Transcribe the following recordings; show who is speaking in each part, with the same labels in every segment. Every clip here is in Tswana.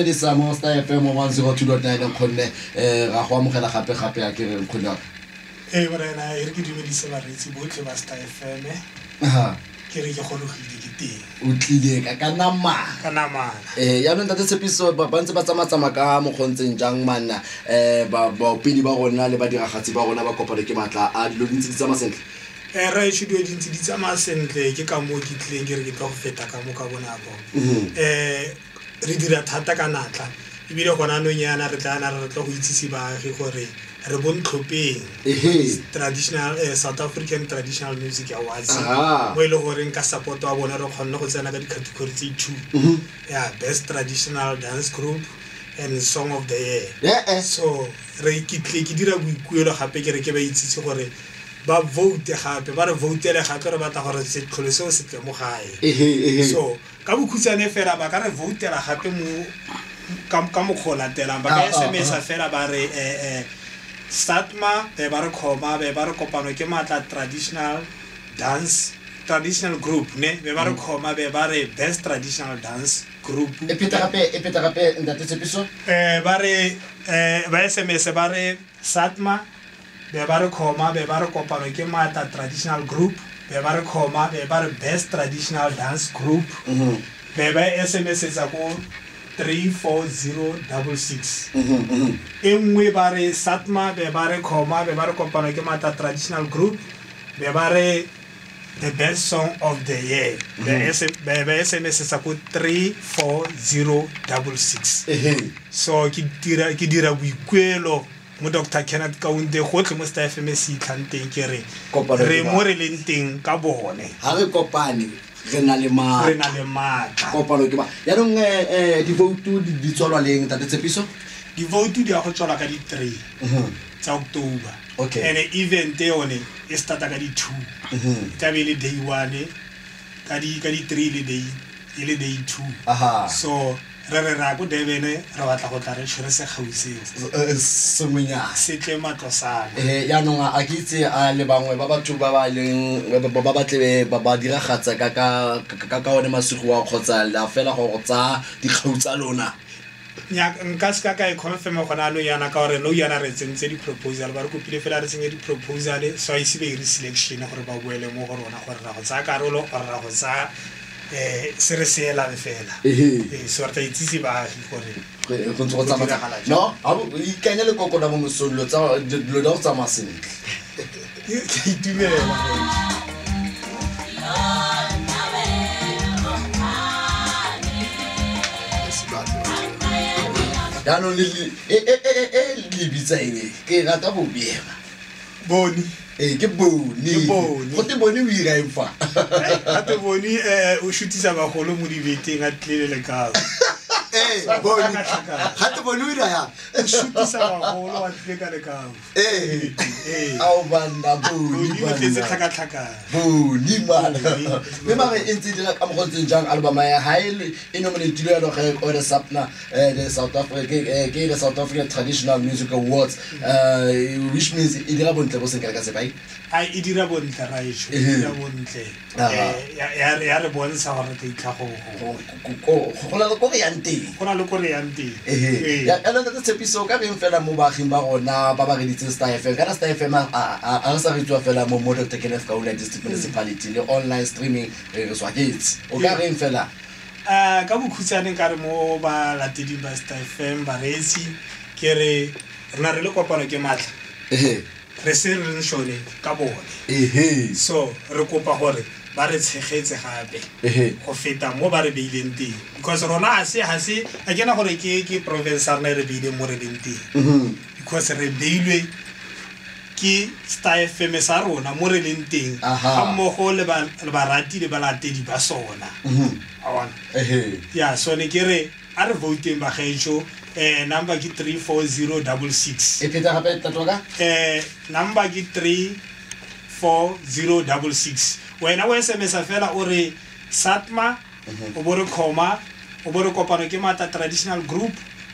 Speaker 1: Dumedisa mo Star FM 102.9, nkgonne, ra go amogela gape gape, a ke re, nkgonne wa ka?
Speaker 2: Ee morena, e re ke dumedise bareetsi botlhe ba Star FM. Ke re ke gologile, ke teng.
Speaker 1: O tlile ka namana.
Speaker 2: Ka namana.
Speaker 1: Yaanong tate Tshepiso, ba ntse ba tsamatsamaya ka mokgontseng jang manna, baopedi ba rona le badiragatsi ba rona ba Kopano ke Maatla, a dilo di ntse di tsamaya sentle?
Speaker 2: Raešo, dilo dintsi di tsamaya sentle. Ke ka moo ke tlileng, ke re ke tlo go feta ka mo ka bonako. Re dira thata ka natla, ebile gona anong yana re tla ana re tlo go itsise baagi gore re bontlhopheng traditional South African Traditional Music Awards, mo e le goreng ka support wa bone re kgonne go tsena ka di-category tse two, ya best traditional dance group and song of the year. So re ke tle ke dira boikuelo gape, ke re ke ba itsise gore ba vote gape, ba re voutele gape. Re batla gore setlholo seo se tle mo gae. So ka bokhutshwane fela, ba ka re voutela gape mo ka mokgwa o latelang: ba ka SMS fela, ba re SATMA, be ba re comma, be ba re Kopano ke Maatla traditional dance traditional group, ne be ba re comma, be ba re best traditional dance group.
Speaker 1: E pheta gape, e pheta gape, ntate Tshepiso.
Speaker 2: Ba re ba SMS, ba re SATMA, be ba re comma, be ba re Kopano ke Maatla traditional group, be ba re comma, be ba re best traditional dance group, be ba SMS etsa ko 34066. E nngwe, ba re SATMA, be ba re comma, be ba re Kopano ke Maatla traditional group, be ba re the best song of the year, be SMS etsa ko 34066. So ke dira boikuelo mo Dr Kenneth Kaunde, gotlhe mo Star FM se itlhang teng, ke re
Speaker 1: Kopano
Speaker 2: re
Speaker 1: ke
Speaker 2: mo re leng teng ka bone.
Speaker 1: Ha re kopane, re na le maatla.
Speaker 2: Re na le maatla.
Speaker 1: Kopano ke ba yaanong. Divoutu di tswalwa leng, tate Tshepiso?
Speaker 2: Divoutu di ya go tswalwa ka di-3 tsa October. And event yone e starta ka di-2. E tlabe e le day one ka di-3, le day e le day two. So re ra ko Durban, re batla go tla re tshwere segau seo.
Speaker 1: Sengwenyana.
Speaker 2: Se tle matlosana.
Speaker 1: Yaanong a ke itse a le bangwe ba batho ba ba leng ba tlebe ba diragatsa ka one masigo a, kgotsa la fela go tsaya dikgau tsa lona?
Speaker 2: Nka se ka ka e confirma gona anong yana, ka gore nou yana re tsentse di-proposal, ba re kopile fela re tsenye di-proposal, so a ise ba ire selection gore ba boele mo go rona gore ra go tsaya karolo or ra go tsaya se re se elang fela. Ee, so re tla itsise baagi gore
Speaker 1: Go ntse go tsamaya.
Speaker 2: Diragala jang.
Speaker 1: No ga ikanye lekoko la mo mosong, dilo di go tsamaya sentle.
Speaker 2: Ke itumela.
Speaker 1: Jaanong le bitsa eng? Ke rata go beema.
Speaker 2: Boni.
Speaker 1: Ee, ke Boni.
Speaker 2: Ke Boni.
Speaker 1: Go te Boni o ira eng fa?
Speaker 2: Gate Boni o shutisa bagolo mo dibeteng, a tlile lekao.
Speaker 3: Ee, Boni, gate Boni o ira yang?
Speaker 2: O shutisa bagolo, a tlile ka lekao. Ee.
Speaker 1: Ao banna, Boni!
Speaker 2: Boni o tletse
Speaker 1: Banna.
Speaker 2: Tlhakatlhakano.
Speaker 1: Boni mana.
Speaker 2: Boni.
Speaker 1: Mme mare e ntse e dira ka mokgwa o ntseng jang album ya ga e nominatilwe yalo ge o re SAPNA, the South Africa, ke the South African Traditional Music Awards, which means e dira bontle bo seng kana ka sepai.
Speaker 2: A e dira bontle, raešo, e dira bontle. Ya re bontsha gore re tla itlha
Speaker 1: Go na le ko re yang teng.
Speaker 2: Go na le ko re yang teng. Ee.
Speaker 1: Yaanong tate Tshepiso, ka reng fela mo baaging ba rona ba ba reditseng Star FM? Kana Star FM a re sa retsiwa fela mo Dr Kenneth Kaunda District Municipality, le online streaming re swaketse. O ka reng fela?
Speaker 2: Ka bokhutshwane ka re mo balateding ba Star FM, bareetsi, ke re rena re le Kopano ke Maatla, re se re leng sone ka bone. So re kopa gore ba re tshegetse gape go feta mo ba re beileng teng, because rona ga se a kena gore ke province ya rona e re beileng mo re leng teng, because re beilwe ke Star FM sa rona mo re leng teng, ga mmogo le barati le balatedi ba sona. A bona? Ya, so ne ke re a re voteng, bagaetsho. Number ke 34066.
Speaker 1: E pheta gape, tate wa ka.
Speaker 2: Number ke 34066. Wena o SMS fela, o re SATMA, o bo re comma, o bo re Kopano ke Maatla traditional group,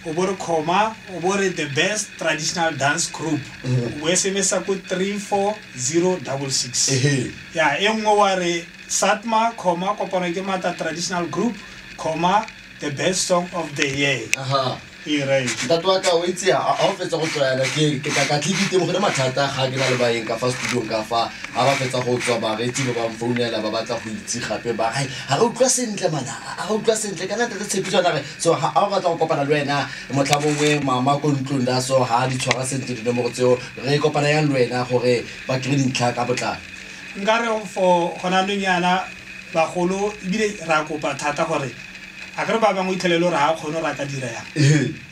Speaker 2: o bo re comma, o bo re the best traditional dance group, o bo SMS ko 34066. Ya, e nngwe wa re SATMA comma Kopano ke Maatla traditional group comma the best song of the year.
Speaker 1: Aha.
Speaker 2: E right.
Speaker 1: Ntate wa ka o itse ha o fetsa go tswa yana ke ka tle ke itemogele mathata ga ke na le baeng ka fa studiong ka fa ha ba fetsa go tswa bareetsi ba ba mfounela ba batla go itse gape ba re ha re utlwa sentle mana ha re utlwa sentle kana ntate Tshepiso na re so ha o batla go kopana le wena motlha mongwe mama ko ntlong da so ha di tshwara sentle dinomoro tseo re kopana yang le wena gore ba kry dintlha ka botlalo.
Speaker 2: Nkare for gona nong yana bagolo ebile ra kopa thata gore a kere ba bangwe itlhelele gore ga a kgone gore a ka dira yang.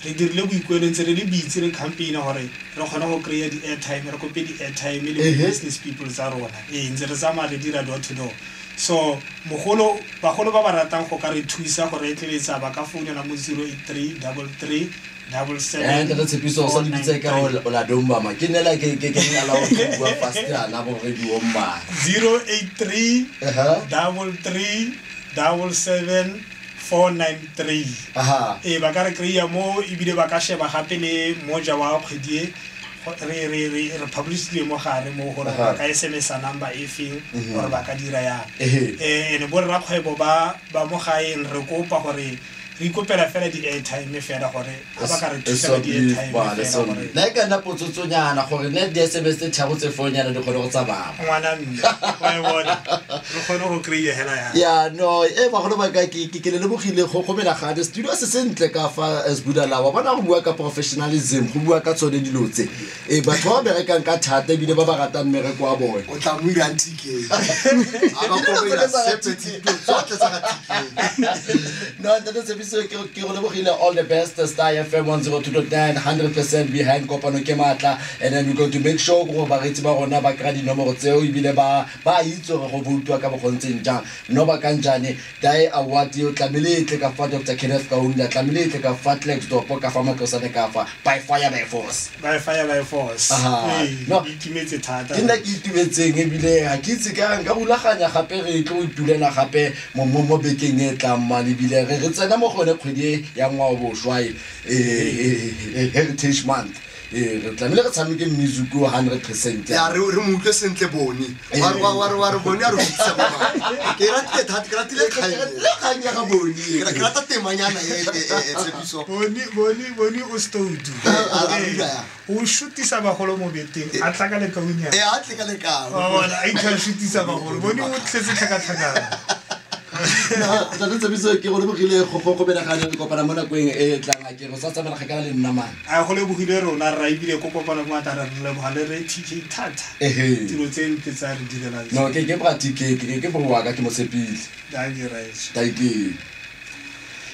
Speaker 2: Re dirile boikuelo ntse re le bitse re campaign gore re kgone go kry-a di-airtime, re kope di-airtime le business people tsa rona. Ee, ntse re tsamaya re dira door to door. So mogolo bagolo ba ba ratang go ka re thusa go re etleletsa ba ka founela mo 083 33 77.
Speaker 1: Ntate Tshepiso o sa lebitse ka o la domba ma ke nela ke ke nela o bua fast ana bo re di omba
Speaker 2: 083 33 77 493.
Speaker 1: Aha.
Speaker 2: E ba ka re kry-a mo ebile ba ka sheba gape le moja wa kgwedi e re publishile mo gare mo gore ba ka SMS-a number e feng gore ba ka dira yang. Ene bo rrakgwebo ba mo gaeng re kopa gore re ikopela fela di-airtime fela gore ga ba ka re thusa ka di-airtime fela gore
Speaker 1: nna e ka nna potsotsonyana gore ne di-SMS tse tharo tse four-nyana di kgone go tsamaya.
Speaker 2: Ngwana mme wa e bona re kgone go kry-a hela yang.
Speaker 1: Ya no e bagolo ba ka ke le lebogile go menagane studio se sentle ka fa Sbudala wa bona go bua ka professionalism go bua ka tsone dilo tse e batho ba berekang ka thata ebile ba ba ratang mmereko wa bone.
Speaker 3: O tla mo irang TK. A ba kopa sepe tsotlhe tsa ga TK.
Speaker 1: No ntate Tshepiso ke go lebogile all the best. Star FM 102.9 100% behind Kopano ke Matla, and then we going to make sure gore bareetsi ba rona ba kry-a dinomoro tseo ebile ba itse gore go voutiwa ka bokgontseng jang no ba kanjane dae award eo tlamehile e tle ka fa Dr Kenneth Kaunda, tlamehile e tle ka fa Klerksdorp, ka fa Matlosane, ka fa by fire by force.
Speaker 2: By fire by force.
Speaker 1: No
Speaker 2: itumetse thata
Speaker 1: ke nna ke itumetseng ebile ga ke itse ka nka rulaganya gape re tlo itulela gape mo bekeng e tlang mane ebile re tsena mo gone kgwedi ya ngwaoboswa Heritage Month. Re tlamehile re tshameke music 100%.
Speaker 3: Ya re mo utlwe sentle bone. Wa re bone a re fitlhisa mo. Ke ratile thata, ke ratile
Speaker 1: kgang ya ga bone.
Speaker 3: Ke rata temanyana e Tshepiso.
Speaker 2: Bone o stoutu. O shutisa bagolo mo beteng, a tla ka lekaunyana.
Speaker 3: E a tle ka lekau.
Speaker 2: Wa bona, a itla shutisa bagolo. Bone o tletse tlhakatlhakano.
Speaker 1: Ntate Tshepiso ke go lebogile go menagane re kopana mo nakong e tlang a ke go sa tsamela kgakala le nna mane.
Speaker 2: A go lebogile rona rra ebile ko kopano mo atara re leboga le re TK thata. Tiro tse ntle tsa re direlang.
Speaker 1: No ke bra TK ke bro wa ka ke mo tshepile.
Speaker 2: Dankie right.
Speaker 1: Dankie.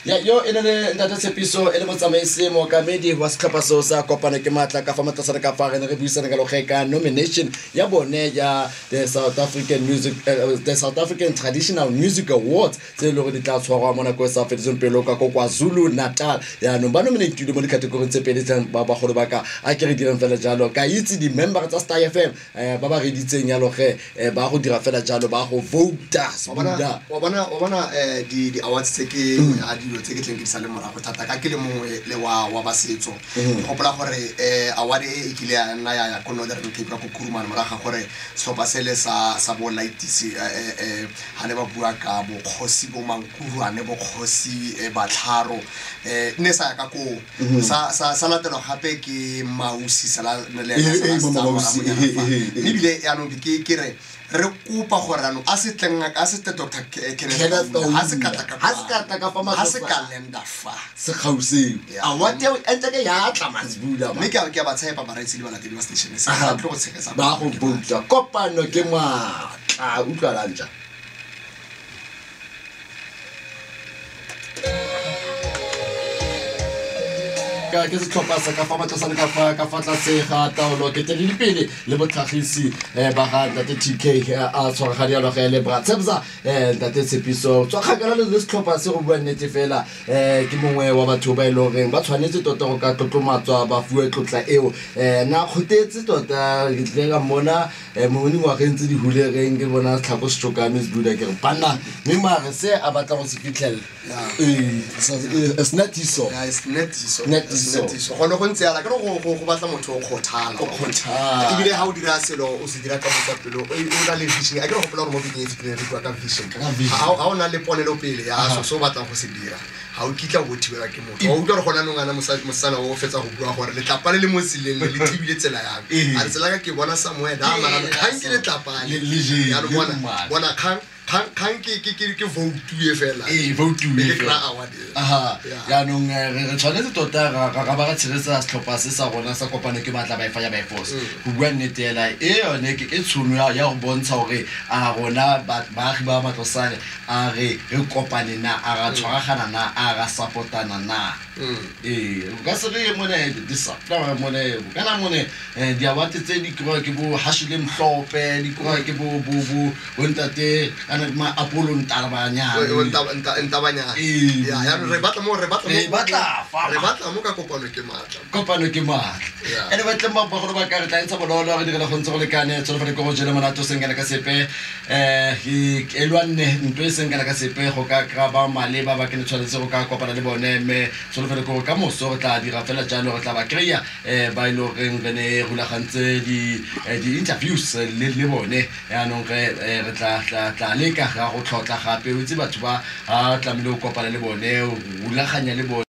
Speaker 1: Ya yo e ne le ntate Tshepiso e le motsamaisi mookamedi wa setlhopha seo sa Kopano ke Matla ka fa Matlosane ka fa re ne re buisana ka loge ka nomination ya bone ya the South African Music the South African Traditional Music Awards tse e le gore di tla tshwarwa mo nako e sa fediseng pelo ka ko KwaZulu Natal. Yaanong ba nominatile mo di-category tse pedi tse ba bagolo ba ka a ke re dirang fela jalo ka itse di-member tsa Star FM ba ba reditseng yalo ge ba go dira fela jalo ba go vouta.
Speaker 3: Wa bona di-awards tse ke dilo tse ke tleng ke di sale morago thata ka ke le mongwe le wa ba setso. Ke gopola gore award e kile ya nna ya ko Northern Cape ka ko Kurumane morago ga gore setlhopha sele sa bo Laitisi ha ne ba bua ka bokgosi bo Mankurwane bokgosi Batlharo ne sa ya ka koo sa latelwa gape ke Mausi sa la le ebile yaanong ke re re kopa gore anong a se tleng a se tle Dr Kenneth a se ka tla ka fa ha se ka lenda fa
Speaker 1: segauseng award eo ntse ke ya tla Mansbula
Speaker 3: mme ke ba tshepa bareetsi le balatedi ba station se ba tlo go tshegetsa
Speaker 1: ba go bouta Kopano ke Matla utlwalang ja. Ka ke setlhopha sa ka fa Matlosane ka fa tlase ga taolo ke teledipele le botlhagisi ba ga ntate TK a tshwaragadi ya loge le bra Tshepsa ntate Tshepiso tswa kgakala le setlhopha se go bua nnete fela ke mongwe wa batho ba e leng goreng ba tshwanetse tota go ka tlotlomatswa ba fuwe tlotla eo na kgotetse tota ke tlile ka mmona mo dingwageng tse di hulereng ke bona setlhako se tsokame se dula ke re banna mme mare se a batla go se fitlhela Snatiso.
Speaker 3: Snatiso. Gone go ntse yana ke go batla motho o kgothala.
Speaker 1: O kgothala.
Speaker 3: Ebile ha o dira selo o se dira ka motswapelo o na le vision. A ke re gopola gore mo bekeng e fetileng re bua ka vision. Ha o na le ponelo pele ya so se o batlang go se dira. Ga o kitla o bo thibelwa ke motho. Wa utlwa gore gona anong ana mosana o fetsa go bua gore letlapa le le mo tseleng le le thibile tsela yame.
Speaker 1: Ee.
Speaker 3: A re tsela ka ke bona somewhere da mara kgang ke letlapa le.
Speaker 1: Le jele,
Speaker 3: Jaanong
Speaker 1: le
Speaker 3: bona
Speaker 1: mmatla.
Speaker 3: bona kgang ke vote fela.
Speaker 1: Ee, vote
Speaker 3: Be ke
Speaker 1: fela.
Speaker 3: kry-a award eo.
Speaker 1: Aha.
Speaker 3: Yeah.
Speaker 1: Jaanong re tshwanetse tota ra ba ra tshegetsa setlhopha se sa rona sa Kopano ke Maatla by Fire by Force. Go bua nnete fela, e yone ke tšhono ya go bontsha gore a rona baagi ba Matlosane a re re kopane na, a ra tshwaragana na, a ra support-ana na. Ee, o ka se re mone di-supply mone, kana mone di-award tse di kry-wa ke bo Hashile Mhlophe, di kry-wa ke bo ntate kana ma Apollo Ntabanyane.
Speaker 3: O Ntabanyane.
Speaker 1: Ee.
Speaker 3: Ya, jaanong re batla mo, re batla mo,
Speaker 1: Re batla fa.
Speaker 3: Re batla mo ka Kopano ke Maatla.
Speaker 1: Kopano ke Maatla.
Speaker 3: Yeah.
Speaker 1: Ene batleng ba bagolo ba ka re tla ntsha bonolo re direla go ntse go lekane tsholofelo ke go jele monate o seng kana ka sepe, e lwanne ntho e seng kana ka sepe go ka kry-a ba maleba ba ke ne tshwanetse go ka kopana le bone, mme tsholofelo ke gore ka moso re tla dira fela jalo, re tla ba kry-a ba e le goreng re ne rulagantse di-interviews le bone. Yaanong re tla leka ga go tlhotla gape o itse batho ba ga tlamehile go kopana le bone, o rulaganya le bone.